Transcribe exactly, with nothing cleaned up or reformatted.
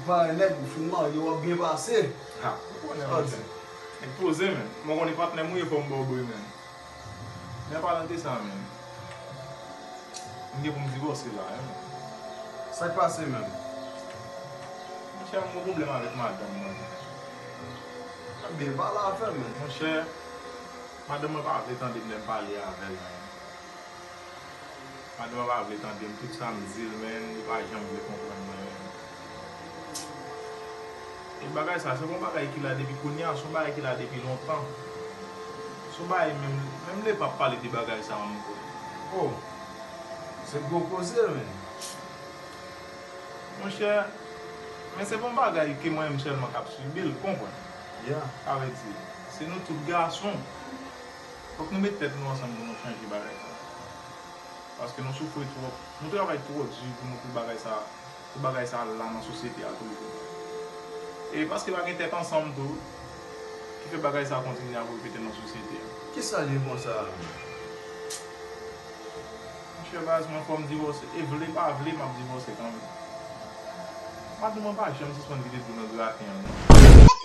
Pare nèg, ou fin marye, w ap byen pase. Ha, ou konnen, monchè. Nèg poze, men. Mwen konnen patnè m ou ye, fò m ba w bri, men. Men an palan de sa, men, m gen pou m divòse la, wi, men. Sa k pase menm? Monchè, m gen pwoblèm avèk madanm mwen. Ebyen, pale avè m, men. Monchè, madanm mwen pa vle tande m lè m pale avè l, men. Madanm mwen pa vle tande m, tout sa m di l, men, li pa janm vle konprann mwen, men. E bagay sa, se pa yon bagay ki la depi kounye a, se yon bagay ki la depi lontan. Se yon bagay menm, menm Lepa ap pale de bagay sa ankò. Oh, se gwo koze, men. Monchè, men se pa yon bagay ke mwen menm sèlman k ap sibi l, konprann? Yeah. Sa vle di, se nou tout gason. Fòk nou met tèt nou ansanm pou nou chanje bagay sa. Paske nou soufri twòp. Nou travay twò di pou nou, pou bagay sa, pou bagay sa al la nan sosyete a toujou. E paske pa gen tèt ansanm tou, ki fè bagay sa kontinye ap repete nan sosyete a. Kisa l ye konsa? Monchè baz, mwen fò m divòse. E vle pa vle, m ap divòse kanmenm. Madanm mwen pa janm sispann vide dlo nan graten an, non.